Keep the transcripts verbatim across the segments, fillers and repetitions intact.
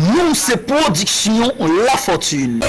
Nou se pwodiksyon Lafortune.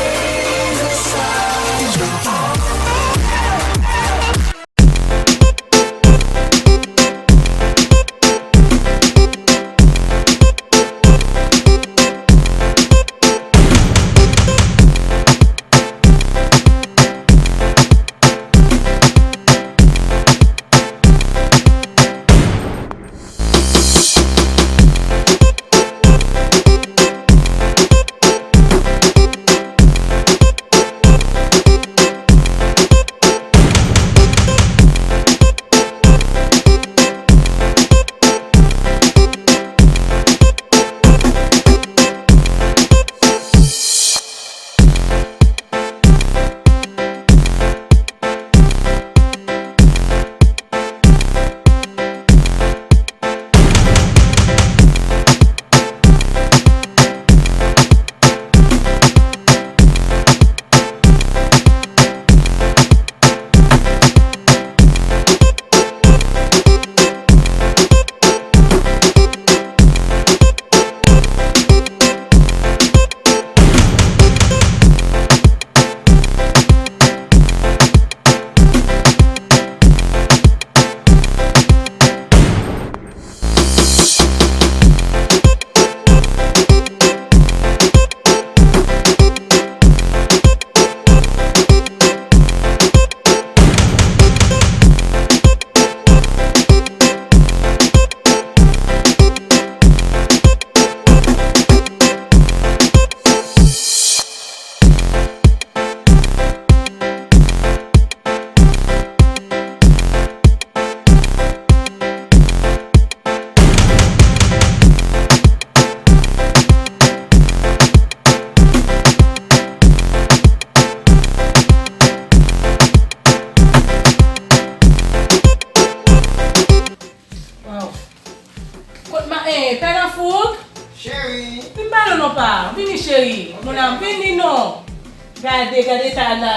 Waw. Kot ma, eh, Pè Lafouk? Cheri. Vin ba nou non pa. Vini cheri. Mon amour, vini non. Gade, gade eta la.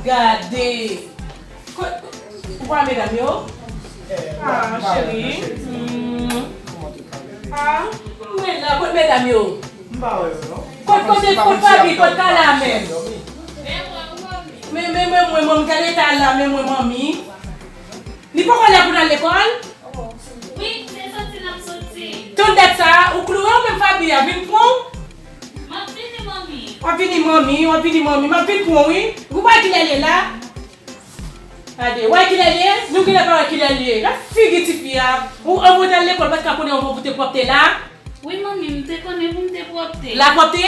Gade. Kot, ou pa medam yo? Ah, cheri. Hmm. Ah, mwen la, kot medam yo? M pa wè yo non. Kot, kot, kot Fabi, kot Kala menm? Men, men, men mwen, manmi, gade eta la, men mwen, manmi. Li poko lè pou l al lekòl? Wi, se soti n ap soti. Tann dat sa, ou kloure ou menm Fabi a, vin pran w? M ap vini, manmi. W ap vini, manmi, w ap vini, manmi, m ap vin pran w, wi. Ou pa wè kilè l ye la? Gade, w wè kilè l ye? Nou genlè pa wè kilè l ye. Gad figi tifi a. Ou, anvan w t al lekòl, ou pa t ka konnen anvan pou te pwòpte la? Wi, manmi, m te konnen pou m te pwòpte. La pwòpte?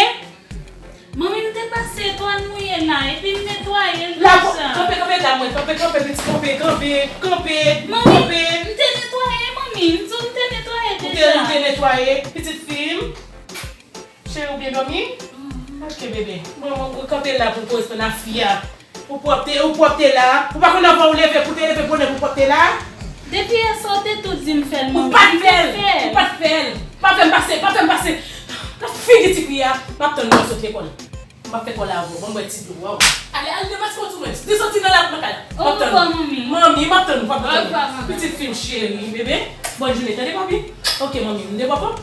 Manmi, m te pase etwal mouye la, epi m netwaye l deja. Kanpe, kanpe, dam mwen, kanpe, kanpe, pitit, kanpe, kanpe, kanpe. Manmi, m te netwaye, manmi, m di w m te netwaye deja. Ou te, ou te netwaye, pitit fi m? Cheri, ou byen dòmi? Mhm. Ok, bebe. Mwen, mwen, mwen kanpe la pou koresponn a fi a. Pou pwòpte, ou pwòpte la. Ou pa konn anvan ou leve, pou te leve bonè pou pwòpte la. Depi yè swa w te tou di m fè l, manmi, m te fè l. Ou pa t fè l. Ou pa t fè l. Pa fè m pase, pa fè m pase. Nan figi tifi a, m ap tann lè w sot lekòl. M ap fè kòl avè w. Ban m bwè ti dlo, waw. Ale, al desann soti nan la, nan kay la. M ap tann ou. Manmi, m ap tann ou, m ap tann ou. Pitit fi m cheri, bebe. Bòn jounen, tande, papi? Ok, manmi, m de papa?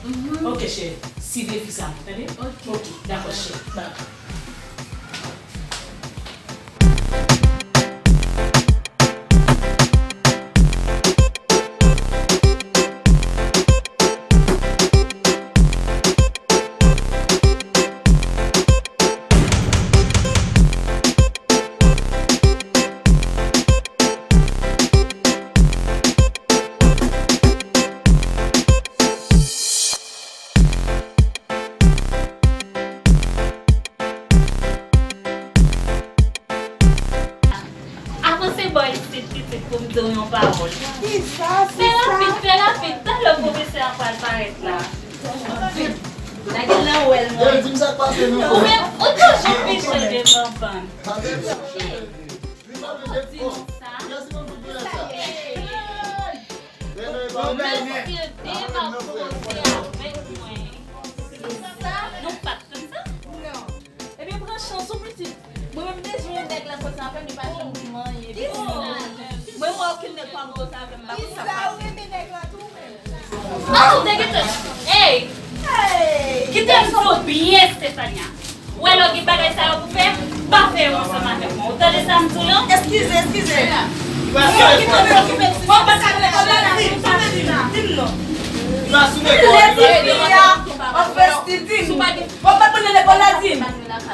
Mhm. Ok, cheri. Siveye fi sa, tande? Ok. Ok, dakò, cheri. Bye. Avanse bò isit, pitit, pou m di w yon pawòl. Kisa, fè rapid, fè rapid. Talè pwofesè a pral parèt la. Lage l nan wèl mwen. Yo, di m sa k pase non. Ou menm, ou toujou piche devan bann. Di nou sa. Mesye de ap koze avèk mwen. Nou pa t konn sa? Non. Ebyen, pran chans ou, pitit. Mwen menm bezwen nèg la koze avè m, li pa janm di m anyen. Mwen, mwen, okenn nèg pa koze avè m, m pa konn sa k pase. Kisa, ou renmen nèg la tou, menm? Ah, ou te gentan. Ey! Ey! Kite Byen, Stefania. Ou wè lè w gen bagay sa yo pou fè, pa fè yo ansanm avèk mwen. Ou tande sa m di w lan? Eskize, eskize. Okipe, okipe, okipe. Bon, pa sa vle, pa vle, pa vle. Di m non. Lè tifi a, an fè stil, di m. Bon, pa t mennen lekòl la, di m.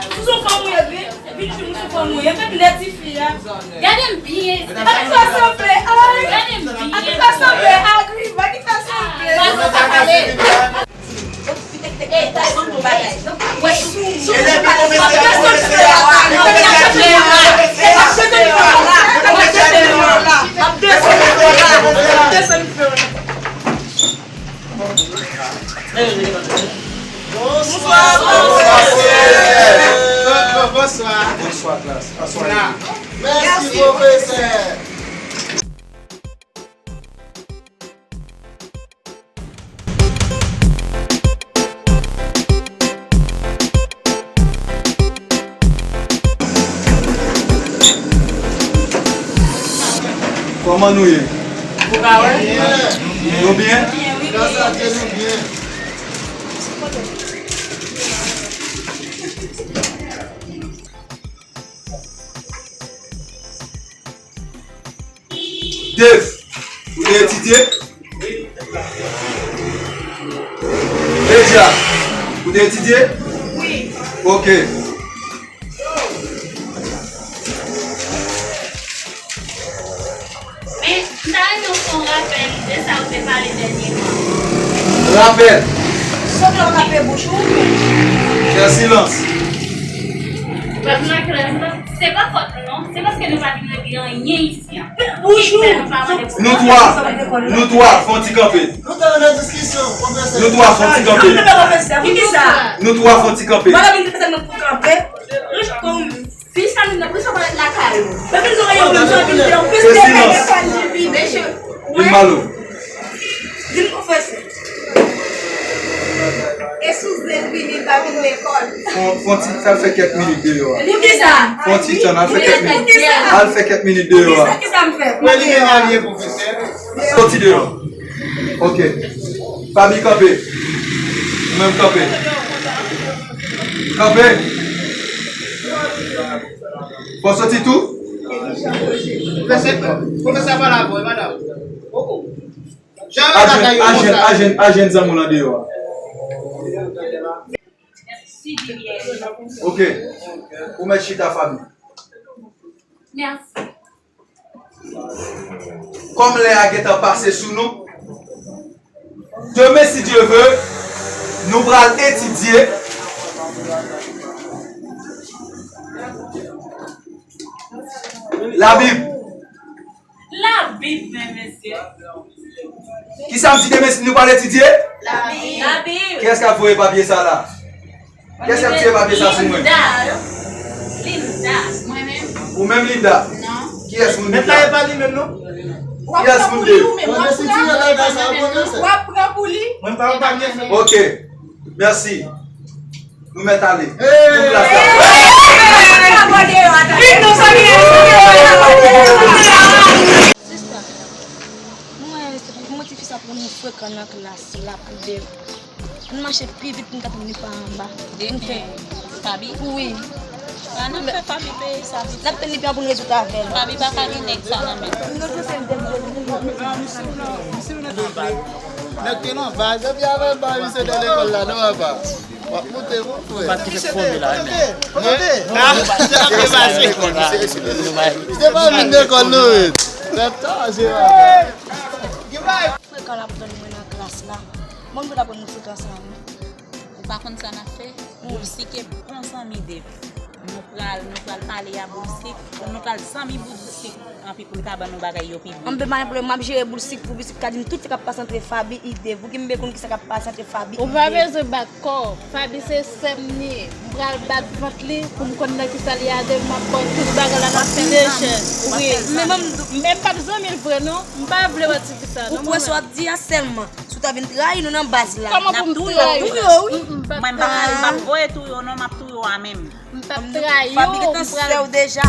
Si se yon fanm ou ye, vin, vin jwenn mwen, se fanm ou ye. M vin lè tifi a. Gade m byen. Pa ki fè sanble, ay. Gade m byen. Pa ki fè sanble, agri, pa ki fè sanble. Bonswa, pwofesè. Bonswa. Bonswa, klas. Aswè. Mèsi, pwofesè. Kòman nou ye? Ou ka wè? Nou byen? Gras a Dye, nou byen. Dave, ou te etidye? Deja, ou te etidye? Wi. Ok. Men, m ta renmen w fè yon rapèl de sa ou te pale dènyèman. Rapèl. Sot la w tape bouch ou. Fè silans. Pèp nan klas la, se pa fòt nou non, se paske nou pa vin regle anyen isi a. Bouch ou. Nou twa, nou twa, fè yon ti kanpe. Nou twa, fè yon ti kanpe. Nou twa, fè yon ti kanpe. Fi sa nou nan prizon pa ret lakay ou. Fè silans. Vin malo. Vin pwofesè. E sou zen vini, l pa vin lekòl. Fon, fon ti, al fè kèk minit deyò a. Poukisa? Fon ti tan, al fè kèk minit. Al fè kèk minit deyò a. Poukisa? Kisa m fè? Mwen li gen alye pwofesè. Soti deyò. Ok. Fabi, kanpe. Ou menm kanpe. Kanpe. Fò soti tou. Pwofesè, pwofesè pale avè w, madanm. Jan bagay yo konsa. Ajen, ajen, ajen zanmi w lan deyò a. Ok. Ou mèt chita, Fabi. Mèsi. Kòm lè a gentan pase sou nou, demen, si Dye ve, nou pral etidye Labib. Labib, men mesye. Kisa m di demen, si nou pral etidye? Labib. Labib. Kiyès k ap voye papye sa la? Kiyès k ap tire papye sa sou mwen? Linda. Linda. Mwen menm. Ou menm, Linda? Non. Kiyès moun Linda? Kiyès moun de? W ap pran pou li. Mwen pa w pa byen fè. Ok. Mèsi. Nou mèt ale. Tout klas la. Sista, mwen, mwen ti fi sa pou nou frekan nan klas la pou de. Ann mache pi vit pou n ka tann li pa anba. Demen, Fabi? Wi. A, n ap fè Fabi peye sa, pitit. N ap tann li pi a pou n rezoud avè l. Fabi pa ka gen nèg sa nan men l. Nèg ki nan baz. Depi avè l pa misye nan lekòl la, non, apa? W ap moute, mon frè. Misye nan lekòl, non? Misye pa vin lekòl, non, men. Tèt chaje, apa. Frekan l ap tann mwen nan klas la. Mwen, m pou ta pran nou frekan sa, wi. Ou pa konn sa n ap fè? Boulsik e bon zanmi Dave. Nou pral, nou pral pale a Boulsik, nou pral zanmi Boulsik anpi pou l ka ban nou bagay yo pi byen. Anben, pa gen pwoblèm, m ap jere Boulsik pou Boulsik ka di m tout sa k ap pase antre Fabi e Dave. Ou ki m be konn ki sa k ap pase antre Fabi e Dave. Ou pa bezwen bat kò w. Fabi se sè m li ye. M pral bat vant li pou m konn nan kisa li ale, m ap ba w tout bagay la, n ap pile chèz. Wi, men m, men m p ap zanmi l vre non. M pa vle wè ti fi sa non. Ou kwè sa w ap di a sèlman? Si w ta vin trayi nou nan baz la, n ap touye w tou. Mwen, m p ap, m p ap voye touye w non, m ap touye w a menm. M p ap trayi w, m pral. Fabi gentan sè w deja.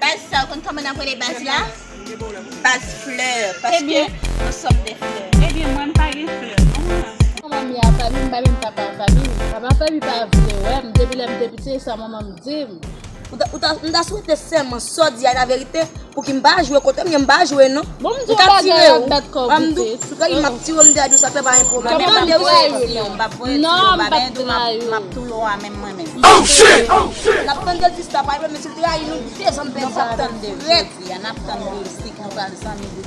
Baz sa, ou konn kòman N ap rele baz la baz flè, paske nou sòm de flè. Ebyen, mwen, m pa gen flè, non. Manmi a Faby, m pa menm papa Faby. Papa Faby pa vle wè m. Depi lè m te piti, se sa manman m di m. Ou ta, ou ta, m ta swete sèlman sa w di a laverite, pou ki m pa jwe kote m ye, m pa jwe non. Bon, m di w bagay, ap bat kò w pitit. Ou ka di m ap tiye w, m te a di w sa fè pa gen pwoblèm. Kòman m ap trayi w? Non, m p ap trayi w. M ap touye w a menm mwen menm. Oh shit! Oh shit! N ap tande l di sa, pa gen pwoblèm, men si l trayi nou, de zanm pèdi, n ap tande l. Frèt, n ap tande l, si nou pral zanmi de.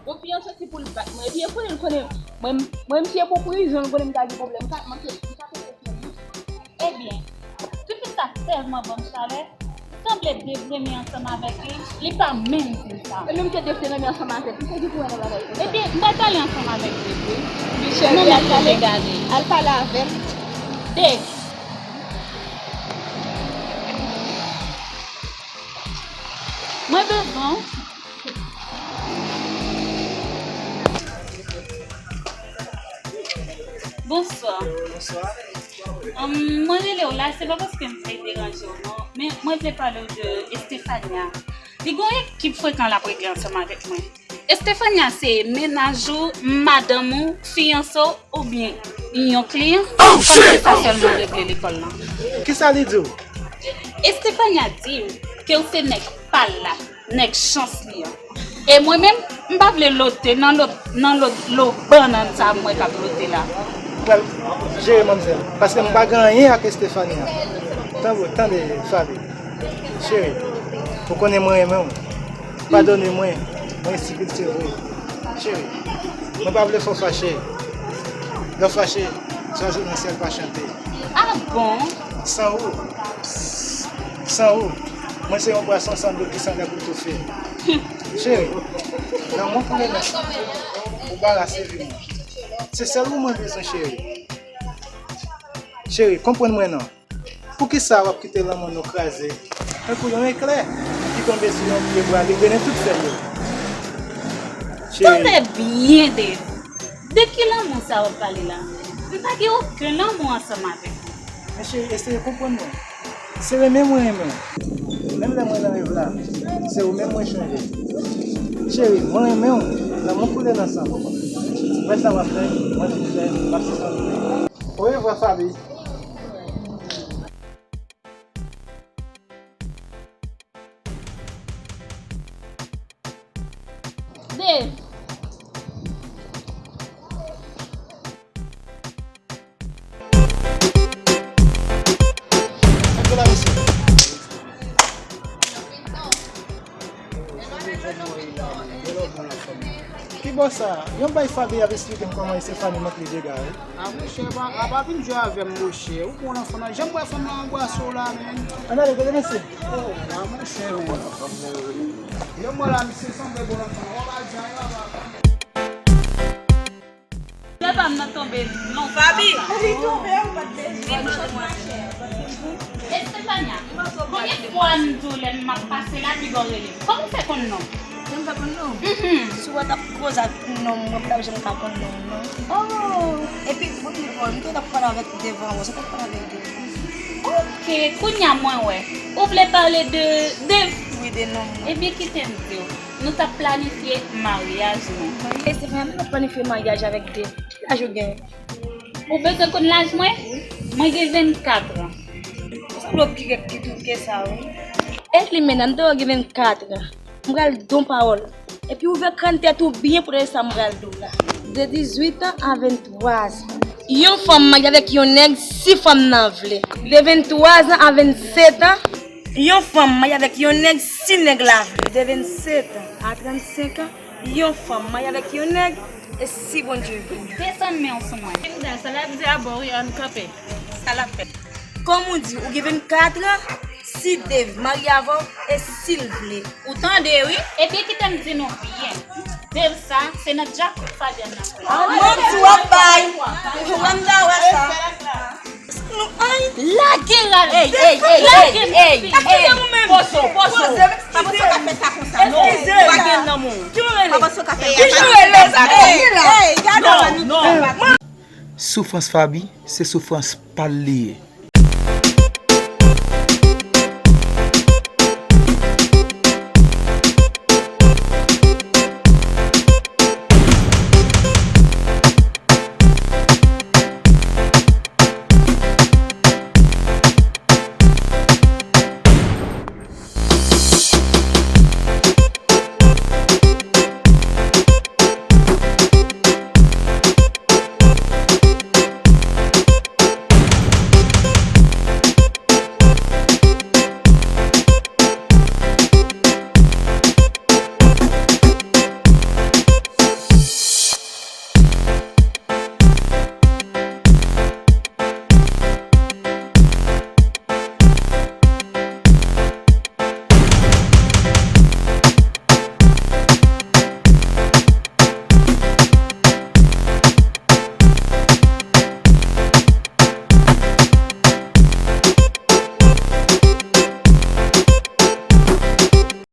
Gon fi an soti pou l bat mwen. Epi, e konnen l konnen mwen, mwen, m fye pou prizon, l konnen m ta gen pwoblèm. M ka, m ka, m ka pete fye, wi. Ebyen, tifi sa tèlman ban m chalè, m sanble devremen ansanm avèk li, li pa menm di m sa. E menm ke devremen ansanm avèk li, se ki pou wè nan bagay konsa? Ebyen, m pa t ale ansanm avèk li, wi. Cheri, al pale, al pale avè l. Dev. Mwen bezwen w. Bonswa. Bonswa. Ahn, mwen rele w la, se pa paske m vle deranje w, non. Men mwen vle pale w de Estefania. Li gon ekip frekan l ap regle ansanm avèk mwen. Estefania se mennaj ou, madanm ou, fiyanse w, oubyen yon kliyan? Oh, shit! Kòm se sa sèlman w regle lekòl lan. Kisa li di w? Estefania di m ke w se nèg pa l la, nèg chans li an. E mwen menm, m pa vle lote nan lo, nan lo, lo bannann sa m wè k ap lote la. Ou pral jere manmzèl, paske m pa gen anyen ak Estefania. Tande, tande, Faby. Cheri, ou konnen mwen renmen w. Padone mwen, mwen estipid se vre. Cheri, mwen pa vle fè w fache. Lè w fache, zwazo nan syèl pa chante. Ah bon? San ou, san ou, mwen se yon pwason san dlo ki san lè pou toufe. Cheri, lanmou koule nan san mwen, ou barase vi mwen. Se sèl ou mwen bezwen, cheri. Cheri, konprann mwen non. Poukisa w ap kite lanmou nou kraze tankou yon eklè ki tonbe sou yon pye bwa, li grennen tout fèy yo? Cheri. Tande byen, Dave. De ki lanmou sa w ap pale la? M pa gen okenn lanmou ansanm avèk ou. Men cheri, eseye konprann mwen. Se renmen mwen renmen w. Menm lè mwen nan rèv la, se ou menm mwen chonje. Cheri, mwen renmen w. Lanmou koule nan san mwen. Mwen sa w ap fè, mwen vin fè, m ap sispann fè. Orevwa, Faby. Dave. Ki bò sa? Yon bay Faby ap esplike m kòman Estefani mèt li dega, wi. A monchè, pa, a pa vin jwe avè m, monchè. Ou konn fanm nan, janm wè fanm nan anbrase w la, menn. Ann ale, gade mesye. Oh, a monchè, menn. Yo, mwen la, misye sanble bon nan fanm nan. Wè pa di anyen, wè pa. Tè pa m nan tonbe non. Faby! Li tonbe, ou pa t bezwen. Estefania, konbyen fwa m di w lè m ap pase la, piga w rele m? Kòman w fè konn non m? Jan m fè konn non w? Mhm. Si w wè t ap koze ak non m, mwen pa t ap janm ka konn non m, non. Oh! Epi, mwen, mwen, mwen, m te t ap pale avèk Dave anvan, sa t ap pale avèk Dave. Ok, kounye a mwen wè. Ou vle pale de Dave? Wi, de non m. Ebyen, kite m di w. Nou t ap planifye maryaj nou. Estefania, nou t ap planifye maryaj avèk Dave. Ki laj ou gen? Ou bezwen konn laj mwen? Mwen gen vennkat an. Ou sanble w pi rèd pi tout ke sa, wi. Elimena, m te wè w gen vennkat an. M pral di w yon pawòl. Epi ouvè kràn tèt ou byen pou tande sa m pral di w la. De dizuit an a venntwa zan. Yon fanm marye avèk yon nèg si fanm nan vle. De venntwa zan a vennsèt an, yon fanm marye avèk yon nèg si nèg la vle. De vennsèt an a trannsenk an, yon fanm marye avèk yon nèg e si Bondye vle. Desann men w sou mwen. Linda, sa l ap di a bon wi, ann kanpe. Sa l ap fè. Kòm ou di, ou gen vennkat an, si Dave marye avè w e si l vle. Ou tande wi? Ebyen kite m di nou byen. Dave sa, se nan djakout Fabian nan fè. Manti w ap bay. Wanda wè sa. Lage rad. Ey, ey, ey, lage ey, ey. Poze w, poze w. Pa panse w ka fè sa konsa non. Eskize. Ou pa gen nanm ou. Ki w rele? Pa panse w ka fè sa. Ki w rele? Ey, ey, gade w. Non, non. Soufrans Faby, se soufrans pa l li ye.